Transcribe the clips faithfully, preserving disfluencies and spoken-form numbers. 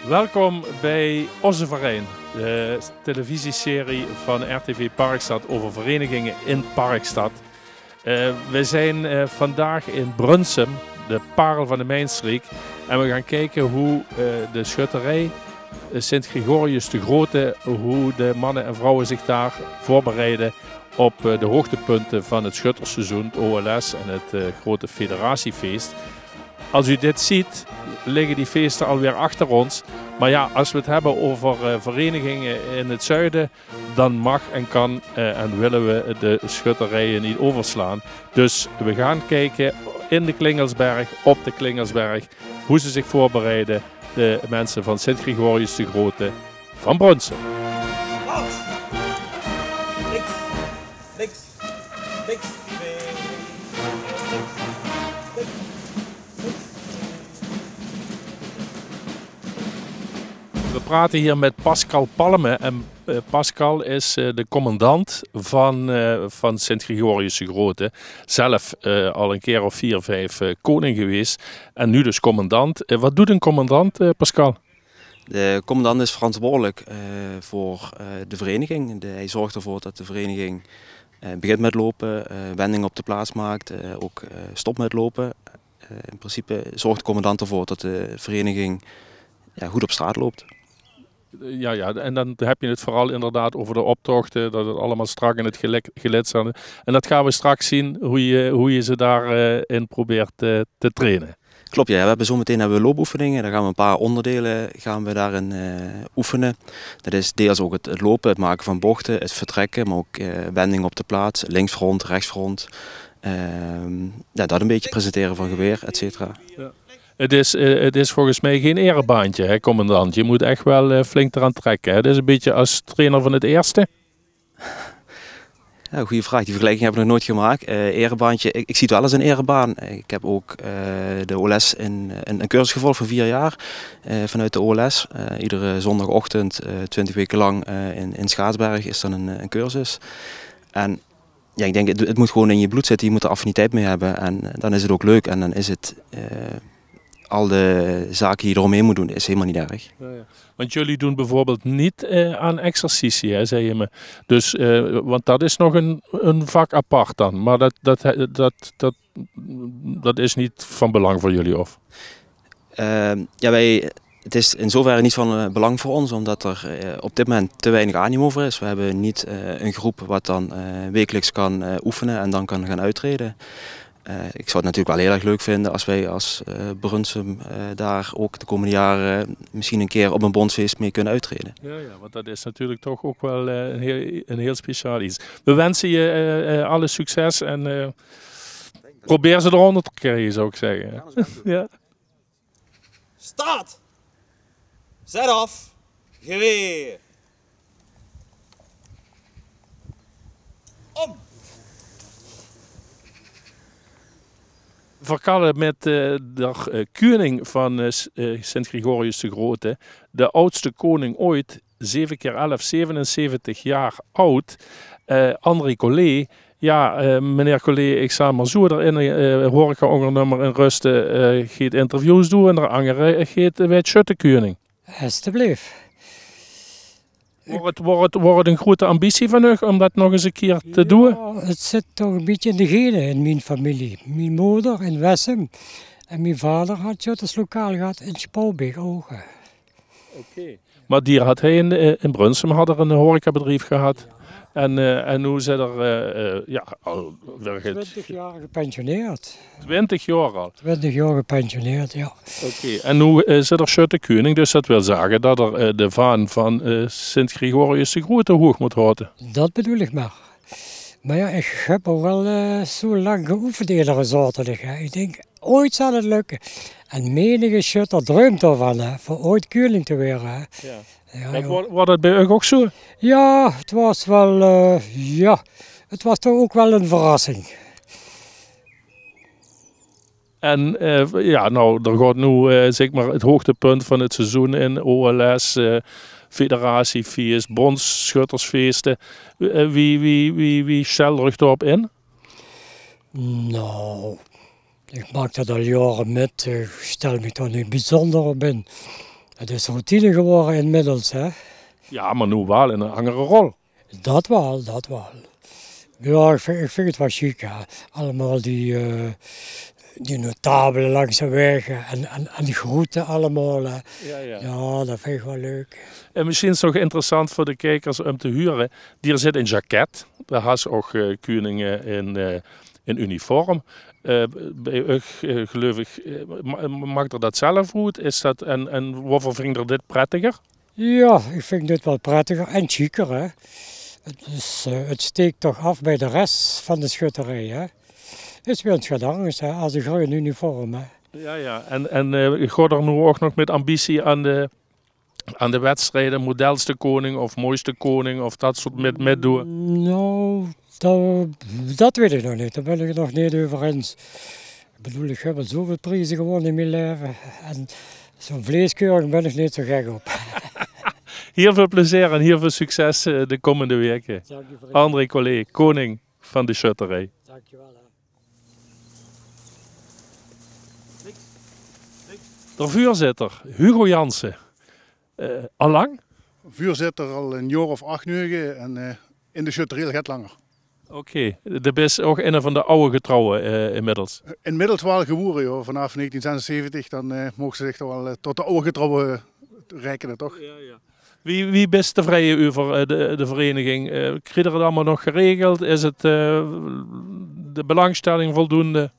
Welkom bij Ózze Verein, de televisieserie van R T V Parkstad over verenigingen in Parkstad. Eh, we zijn, eh, vandaag in Brunssum, de parel van de Meienstreek. En we gaan kijken hoe, eh, de schutterij, eh, Sint Gregorius de Grote, hoe de mannen en vrouwen zich daar voorbereiden op, eh, de hoogtepunten van het schuttersseizoen, het O L S en het, eh, grote federatiefeest. Als u dit ziet, liggen die feesten alweer achter ons. Maar ja, als we het hebben over, eh, verenigingen in het zuiden, dan mag en kan, eh, en willen we de schutterijen niet overslaan. Dus we gaan kijken in de Klingelsberg, op de Klingelsberg, hoe ze zich voorbereiden, de mensen van Sint Gregorius de Grote van Brunssum. We praten hier met Pascal Palme. En, eh, Pascal is, eh, de commandant van, eh, van Sint Gregorius de Grote. Zelf, eh, al een keer of vier, vijf, eh, koning geweest. En nu dus commandant. Eh, wat doet een commandant, eh, Pascal? De commandant is verantwoordelijk, eh, voor, eh, de vereniging. De, hij zorgt ervoor dat de vereniging, eh, begint met lopen, eh, wendingen op de plaats maakt, eh, ook, eh, stopt met lopen. Eh, in principe zorgt de commandant ervoor dat de vereniging, ja, goed op straat loopt. Ja, ja, en dan heb je het vooral inderdaad over de optochten, dat het allemaal strak in het gelek-, gelid staat. En dat gaan we straks zien, hoe je, hoe je ze daar, eh, in probeert, eh, te trainen. Klopt, ja. We hebben zo meteen hebben we loopoefeningen. Dan gaan we een paar onderdelen gaan we daarin, eh, oefenen. Dat is deels ook het, het lopen, het maken van bochten, het vertrekken, maar ook, eh, wendingen op de plaats, linksfront, rechtsfront. Ehm, ja, dat een beetje presenteren van geweer, et cetera. Ja. Het is, eh, het is volgens mij geen erebaantje, hè, commandant. Je moet echt wel, eh, flink eraan trekken, hè. Het is een beetje als trainer van het eerste. Ja, goede vraag. Die vergelijking heb ik nog nooit gemaakt. Eh, erebaantje, ik, ik zie het wel als een erebaan. Ik heb ook, eh, de O L S in, in een cursus gevolgd van vier jaar, eh, vanuit de O L S. Eh, iedere zondagochtend, eh, twintig weken lang, eh, in, in Schaatsberg is dan een, een cursus. En ja, ik denk, het, het moet gewoon in je bloed zitten. Je moet er affiniteit mee hebben. En, eh, dan is het ook leuk. En dan is het, eh, al de zaken die je eromheen moet doen, is helemaal niet erg. Ja, ja. Want jullie doen bijvoorbeeld niet, eh, aan exercitie, hè, zei je me. Dus, eh, want dat is nog een, een vak apart dan. Maar dat, dat, dat, dat, dat is niet van belang voor jullie, of? Ehm, ja, wij, het is in zoverre niet van, eh, belang voor ons, omdat er, eh, op dit moment te weinig animo voor is. We hebben niet, eh, een groep wat dan, eh, wekelijks kan, eh, oefenen en dan kan gaan uittreden. Eh, ik zou het natuurlijk wel heel erg leuk vinden als wij als, eh, Brunssum, eh, daar ook de komende jaren misschien een keer op een bondsfeest mee kunnen uittreden. Ja, ja, want dat is natuurlijk toch ook wel, eh, een heel, een heel speciaal iets. We wensen je, eh, eh, alle succes en, eh, probeer ze eronder te krijgen, zou ik zeggen. Ja. Start! Zet af! Geweer! Om! Verkalle met, eh, de, eh, koning van, eh, S-, eh, Sint Gregorius de Grote, de oudste koning ooit, zeven keer elf, zevenenzeventig jaar oud, eh, André Collé. Ja, eh, meneer Collé, ik sta maar zo erin, eh, horeca-ondernummer in Rusten, eh, geet interviews doen en de andere geet, eh, weet sjöttekeuning. Alstublieft. Wordt het, wordt het, wordt het een grote ambitie van u om dat nog eens een keer te doen? Ja, het zit toch een beetje in de genen in mijn familie. Mijn moeder in Wessem en mijn vader had sjötterslokaal gehad in Spaubeek ook. Oké. Maar die had hij in, eh, in Brunssum had er een horecabedrijf gehad. En, eh, en nu zit er, eh, eh, ja, al werkelijk twintig jaar gepensioneerd. Twintig jaar al? Twintig jaar gepensioneerd, ja. Oké, en nu, eh, zit er sjöttekeuning, dus dat wil zeggen dat er, eh, de vaan van, eh, Sint Gregorius de Grote hoog moet houden. Dat bedoel ik maar. Maar ja, ik heb ook al, eh, zo lang geoefend iedere zaterdag, hè. Ik denk, ooit zal het lukken. En menige sjötter druimt ervan, hè, voor ooit koning te worden, hè. Ja. Ja, ja. Wordt, wordt het bij u ook zo? Ja, het was wel, eh, ja, het was toch ook wel een verrassing. En, eh, ja, nou, er gaat nu, eh, zeg maar, het hoogtepunt van het seizoen in, O L S, eh, federatiefeest, bondsschuttersfeesten. Eh, wie, wie, wie, wie stel je je daarop in? Nou, ik maak dat al jaren met. Ik stel me daar niet bijzonder op in. Het is routine gewore inmiddels, hè. Ja, maar noe waal in 'n anger rol. Dat waal, dat waal. Ja, ich vinj, ich vinj het waal sjiek, ja. Allemaol die, eh, die notabele langs de waeg en, en, en die groete allemaol, hè. Ja, ja. Ja, dat vinj ich waal leuk. En misschien is 't nog interessant veur de kiekers um te hure. Dier zit in jacket. Dao has ouch, eh, keuninge in, eh, in uniform. Eh, bie uch, eh, geleuf ich, eh, ma-, maak d'r dat zelf oet? Is dat, en, en woeveer vinj d'r dit prettiger? Ja, ich vinj dit waal prettiger en sjiker, hè. Het is, eh, het steek toch aaf bie de res van de sjötterie, hè. Is weer ins get angers, hè, as de greun uniform, hè. Ja, ja. En, en, eh, gaot d'r noe ouch nog mit ambitie aan de, aan de wedstrieje, modelste keuning of mooiste keuning of dat soort mit, mitdoon? Nou, dat, dat weit ich nog neet. Dao bin ich nog neet euver ins. Ich bedoel, ich höb al zoväöl prieze gewonne in mien laeve. En zo'n vleeskeuring bin ich neet zo gek op. Hiel väöl plezeer en hiel väöl succes, eh, de kómmende waeke. Dank u, vriend. André Collé, keuning van de sjötterie. Dank u wel, hè. D'r veurzitter, Hugo Jansen. Eh, al lang? Veurzitter al 'n jaor of ach, nege en, eh, in de sjötterie al get langer. Oké, de bis ouch eine van de aw getrouwe, eh, inmiddels? Inmiddels waal gewore, jao. Vanaaf negentien zesenzeventig, dan, eh, moge ze zich toch waal, eh, tot de aw getrouwe, eh, rekene, toch? Ja, ja. Wie, wie bis te tevreie euver, eh, de, de vereniging? Eh, kriege ze 't allemaol nog geregeld? Is het, eh, de belangstelling voldoende?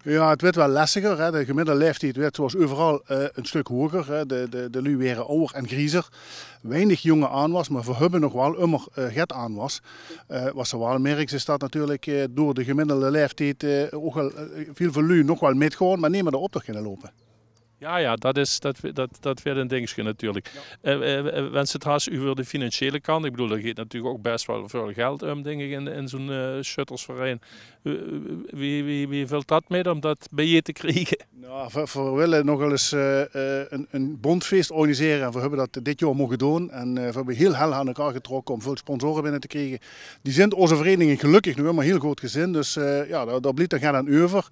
Ja, het weurt waal lestiger, hè. De gemiddelde laeftied weurt, zoals euveral, eh, 'n stök hoger, hè. De, de, de luuj waere awwer en griezer. Weinig jónge aanwas, maar veer höbbe nog waal ummer, eh, get aanwas. Eh, wat se waal merks, is dat natuurlijk, eh, door de gemiddelde laeftied, eh, ouch waal, eh, väöl, väöl luuj nog waal mitgaon, maar neet mier d'r optoch kinne loupe. Ja, ja, dat is, dat, dat, dat weurt 'n dingske natuurlijk. Ja. Eh, eh, eh, wens se 't has euver de financiële kant, ich bedoel, dao geit natuurlijk ouch bes waal väöl geld um, dink ich, in, in zo'n, eh, sjöttersverein. Eh, wie, wie, wie vèlt dat mit um dat biejein te kriege? Nou, veer, veer wille nog waal ins, eh, eh, 'n, 'n bóndsfees organisere. En veer höbbe dat dit jaor moge doon. En, eh, veer höbbe hiel hel aan elkaar getrokke um väöl sponsore binne te kriege. Die zint ozze vereniging gelökkig nog ummer hiel good gezind. Dus, eh, ja, dao, dao blief d'r get aan euver.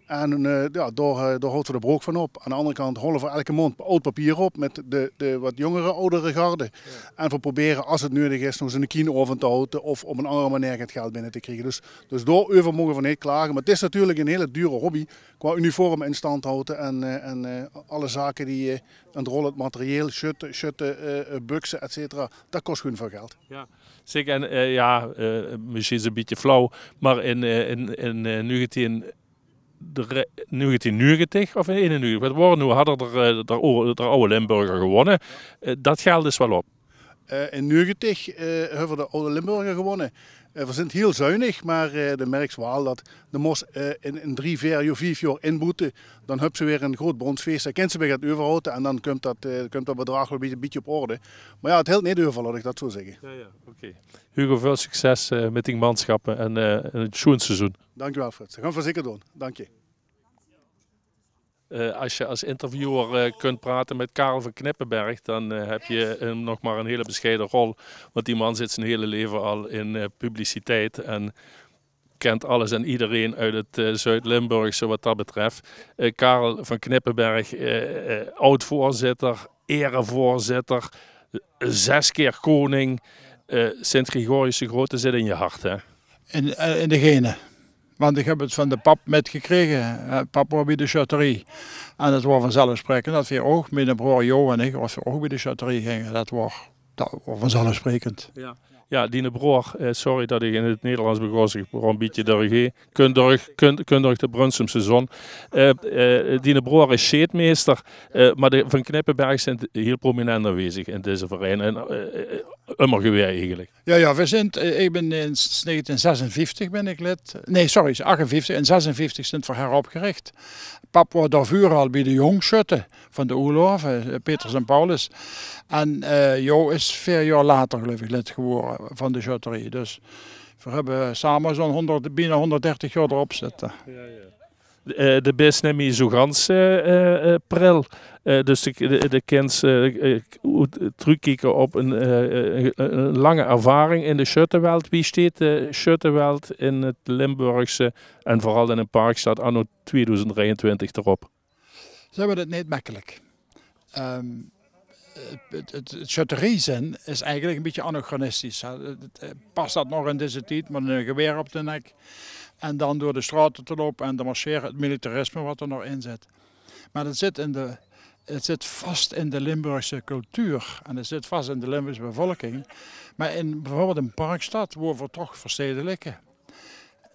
En, eh, ja, dao, eh, dao haoje veer de brook van op. Aan de anger kant haoje veer elke maond aw papier op mit de, de wat jóngere, awwere garde. Ja. En veer probere, as 't nuuedig is, nog ins 'ne kienaovend te haoje of op 'n anger meneer get geld binne te kriege. Dus, dus dao-euver moge veer neet klage. Maar 't is natuurlijk 'n hiel dure hobby qua uniform in stand haoje en, eh, en, eh, alle zake die, eh, en veural 't materieel, sjötte, sjötte, eh, eh, bukse, et cetera. Dat kos gewoon väöl geld. Ja. Zeg, en, eh, ja, eh, misschien is 't 'n bietje flauw, maar in, eh, in, in, eh, negentien, de re-, negentien negentig of in eenennegentig, wat waor 't noe, hadde d'r, eh, d'r aw-, d'r Aw Limburger gewonne. Eh, dat geld is waal op. Eh, in negentig, eh, höbbe veer d'r Aw Limburger gewonne. Eh, veer zint hiel zuinig, maar, eh, de merks waal dat de mós, eh, in, in drie, veer jaor, vief jaor inboete. Dan höbs se weer 'n groot bóndsfees. Dan kins se weer get euverhaoje en dan kump dat, eh, kump dat bedraag weer 'n bietje, bietje op orde. Maar ja, 't hilt neet euver, laot ich dat zo zègke. Ja, ja, oké. Hugo, väöl succes, eh, mit dien mansjappe en, eh, en 'n sjoen seizoen. Dank dich waal, Frits. Dat gaon veer zeker doon. Dank dich. Eh, as se as interviewer, eh, kóns prate mit Karel van Knippenberg, dan, eh, höbs se, eh, nog maar 'n hiel besjeie rol. Want dae man zit zien hiel laeve al in, eh, publiciteit en kint alles en ederein oet 't, eh, Zuid-Limburg, zo wat dat betref. Eh, Karel van Knippenberg, eh, eh, aod-veurzitter, ereveurzitter, zes kier keuning. Eh, Sint-Gregorius de Grote zit in dien hart, hè? In, eh, in de gene. Want ich höb 't van de pap mitgekrege. Eh, pap waor bie de sjötterie. En 't waor vanzelfsprekend dat veer ouch, miene broor Jo en ich, dat veer ouch bie de sjötterie ginge. Dat waor, dat waor vanzelfsprekend. Ja. Ja, diene broor, eh, sorry dat ich in 't Nederlands begós, ich probeer 'n bietje de regie. Kundig, kun-, kundig de Brunssumse zon. Eh, eh, diene broor is sjeetmeester, eh, maar de Van Knippenberg zint hiel prominent aanwezig in deze verein. En, eh, eh, ummer gewaes eigelik. Ja, ja, veer zint, eh, ich bin in s-, negentien zesenvieftig bin ich lid. Nee, sorry, achtenvieftig. In zesenvieftig zint veer heropgerich. Pap waor daoveur al bie de jónksjötte van de Oelhof, eh, Petrus en Paulus. En, eh, Jo is veer jaor later, geleuf ich, lid gewore van de sjötterie. Dus veer höbbe same zo'n hónderd, bienao hónderddertig jaor d'rop zitte. Ja, ja. Eh, de bis neet mie zo gans, eh, eh, eh, pril. Eh, dus de, de, de kins, eh, eh, oet-, trökkieke op 'n, eh, eh, 'n lange ervaring in de sjöttewelt. Wie steit de sjöttewelt in 't Limburgse en veural in 'n Parkstad anno tweedoezend drieëntwintig d'rop? Ze höbbe 't neet mekkelik. Ehm, Het, het, het sjötterie zeen is eigelik e bietje anachronistisch, hè. Het, het, eh, pas det nog in deze tied, mit e gewaer op de nek en dan door de straote te loupe en te marsjere? Het militarisme wat d'r nog in zit. Mer het zit in de, het zit vas in de Limburgse cultuur en het zit vas in de Limburgse bevolking. Mer in bieveurbeeld in Parkstad, wo v'r toch verstedelike,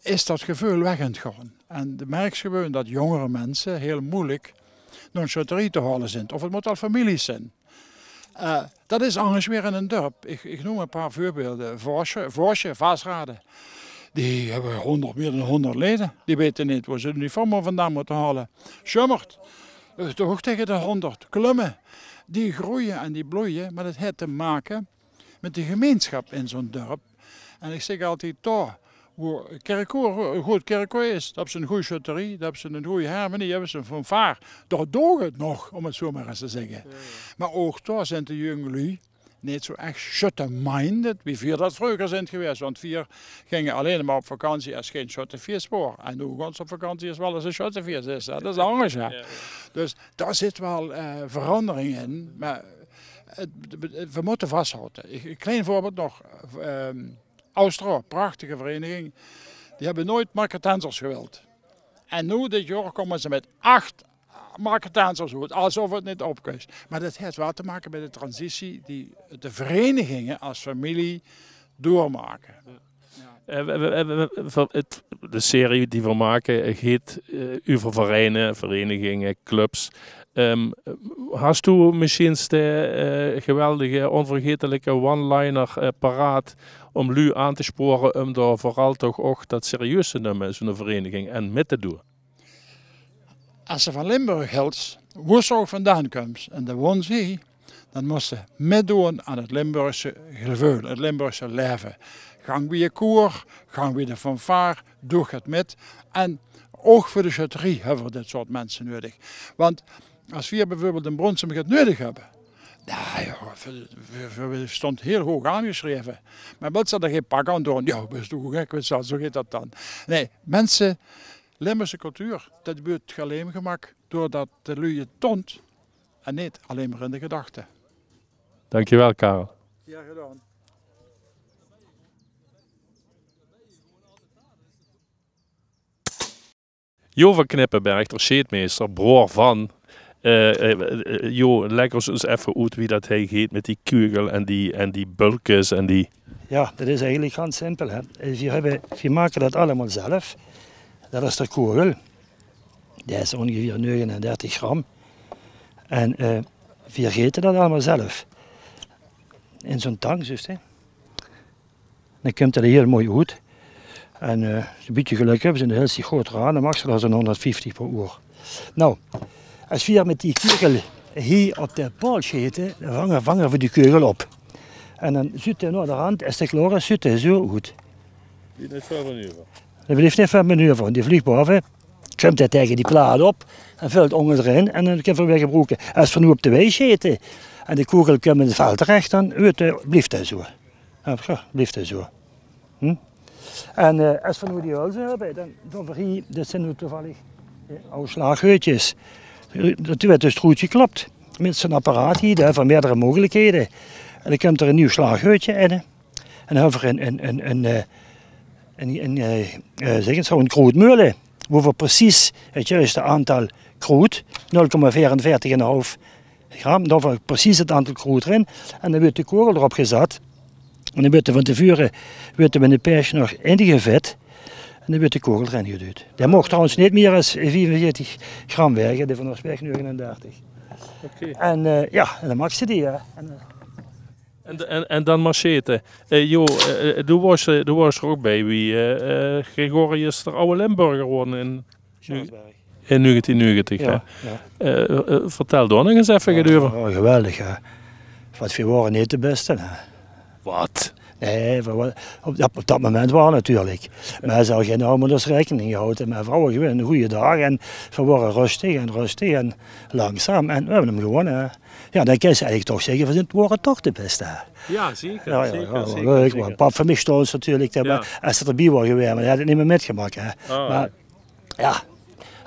is det geveul weg aan 't gaon. En de merks gewoon det jóngere minse hieël meujelik nao ein sjötterie te haole zeen. Of het mót al families zeen. Eh, det is angers weer in ein dörp. Ich, ich neum ein paar veurbeelde. Vaosje, Vaosje, Vaasrade. Die höbbe hóngerd, mier dan hóngerd leje. Die weite neet wo ze de uniforme vandaan mótte haole. Sjömmert, eh, toch ouch taenge de hóngerd. Klumme, die greuje en die bleuje. Mer det haet te make mit de gemeinsjap in zoe'n dörp. En ich zègk altied, dao wo Kirchroa, ein good Kirchroa is, dao höbs se ein gooj sjötterie, dao höbs se ein gooj harmonie, dao höbs se ein fanfaar. Dao doog het nog, óm het zoe mer ins te zègke. Jao, jao. Mer ouch dao zeen de jóng luuj neet zoe ech sjötte-minded, wie veer det vreuger zeen gewaes. Want veer ginge allein mer op vakantie es gein sjöttefieës waor. En noe gaon ze op vakantie es waal ins ein sjöttefieës is. Det is angers, hè. Jao, jao. Dus dao zit waal, eh, verangering in. Mer het, het, veer mótte vashaoje. Ich, ein klein veurbeeld nog. Ehm, Austro, prachtige vereiniging. Die höbbe noeats Marketensers gewild. En noe dit jaor kómme ze mit ach Marketensers oet, alsof het neet opkós. Mer det haet waal te make mit de transitie die de vereiniginge es femilie doormake. Eh, we, we, we, we, van het, de serie die veer make, eh, geit, eh, euver vereine, vereiniginge, clubs. Ehm, has doe mesjiens de, eh, geweldige, ónvergaetelike one-liner, eh, paraat óm luuj aan te sjpore óm dao veural toch ouch det serieus te numme, zoe'n vereiniging, en mit te doon? Es se van Limburg hèls, wo se ouch vandaan kums, en dan wóns hie, dan mós se mitdoon aan het Limburgse geveul, het Limburgse laeve. Gank bie ein koer, gank bie de fanfaar, doog het mit. En ouch veur de sjötterie höbbe veer dit soort minse nuuedig. Want es veer bieveurbeeld in Bronsum get nuuedig höbbe, noe jao, veer, veer, veer stónge hieël hoog aangesjreve. Mer wils se dao gein pak aan doon, jao, bis doe gek, wits se waal, zoe geit det dan. Nae, minse, Limburgse cultuur, det wuuert allein gemaak doordet de luuj het toont en neet allein mer in de gedachte. Dankjewel, Karel. Gaer gedaon. Jo van Knippenberg, d'r sjeetmeister, broor van. Eh, eh, eh, Jo, lègk ós ins effe oet wie det hie geit mit die kugel en die, en die bölkes en die... Jao, det is eigelik gans simpel, hè. Eh, veer höbbe, veer make det allemaol zelf. Det is d'r kogel. Dae is óngeveer neugenendertig gram. En, eh, veer gaete det allemaol zelf. In zoe'n tang, zuus se. Dan kump det hieël mooi oet. En, eh, es se e bietje gelök höbs en de hèls dich good d'raan, dan maags se d'r zoe'n hóngerdvieftig per oer. Noe, es veer mit die kugel hie op de paol sjete, dan vange, vange veer die kugel op. En dan zuut 'r nao de rand, es 'r klaor is, zuut 'r zoe oet. Blief neet väöl van euver. D'r blief neet väöl van euver, want die vlieëg baove, kump 'r taenge die plaat op en vèlt ónger d'rin en dan kinne veer 'm weer gebroeke. Es veer noe op de wei sjete en de kogel kump in 't veld terech, dan weurt 'r, blief 'r zoe. Jao, blief 'r zoe. Hm? En, eh, es veer noe die hölze höbbe, dan doon veer hie, dit zeen noe toevallig, eh, aw sjlaagheutjes. Det weurt dus d'roet geklop. Mit zoe'n apparaat hie, dao höbbe veer meerdere meugelikhede. En dan kump d'r ein nuuj sjlaagheutje in, hè. En dan höbbe veer ein, ein, ein, ein, eh, ein, ein, eh, eh, zègk ins, zoe'n kroetmeule, wo veer precies het juuste aantal kroet, nul komma veerenveertig en ein haaf gram, dao höbbe veer precies het aantal kroet d'rin. En dan weurt de kogel d'rop gezat. En dan weurt 'r van te veure, weurt 'r mit ein paesj nog ingevet. En dan weurt de kogel d'rin gedujd. Dae maag trouwens neet mier es viefenveertig gram waege, dae van ós waeg neugenendertig. Oké. En, eh, jao, en dan maags se die, hè. En, eh, En, en, en dan mer sjete. Eh, Jo, eh, eh, doe waors, eh, doe waors d'r ouch bie wie, eh, eh, Gregorius d'r Aw Limburger won in, in negentien negentig, hè? Jao, jao. Eh, eh, vertèl dao nog ins effe get euver. Jao, geweldig, hè. Want veer wore neet de bèste, hè. Wat? Nae, veer wa-, op, op det moment waal natuurlik. Mer ze hadde gein aw mit ós raekening gehaoje. Mer veer hadde gewoon eine gooje daag en veer wore rustig en rustig en langzaam. En veer höbbe 'm gewonne, hè. Jao, dan kins se eigelik toch zègke, veer zeen, wore toch de bèste. Jao, zeker, jao, jao, zeker, jao, zeker, leuk, zeker. Want pap van mich stóng natuurlik dao, jao, mer es 'r d'rbie waor gewaes, mer dae haw 't neet mie mitgemaak, hè. Ah. Mer jao,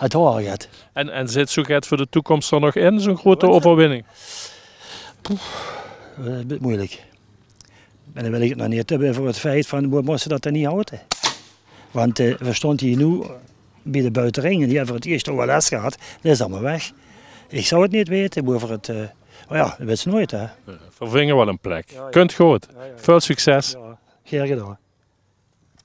't waor get. En, en zit zoe get veur de toekoms d'r nog in, zoe'n groete euverwinning? Poeh, dat is 'n bietje moeilijk. En dan wil ik het nog niet hebben voor het feit van, hoe moesten dat er niet houden? Want eh, we stonden hier nu bij de buitenring en die hebben voor het eerst O L S gehad. Dat is allemaal weg. Ik zou het niet weten, maar voor het... eh, maar ja, dat weet ze nooit, hè. Vervinge wel een plek. Kunt goed. Veel succes. Ja, graag gedaan.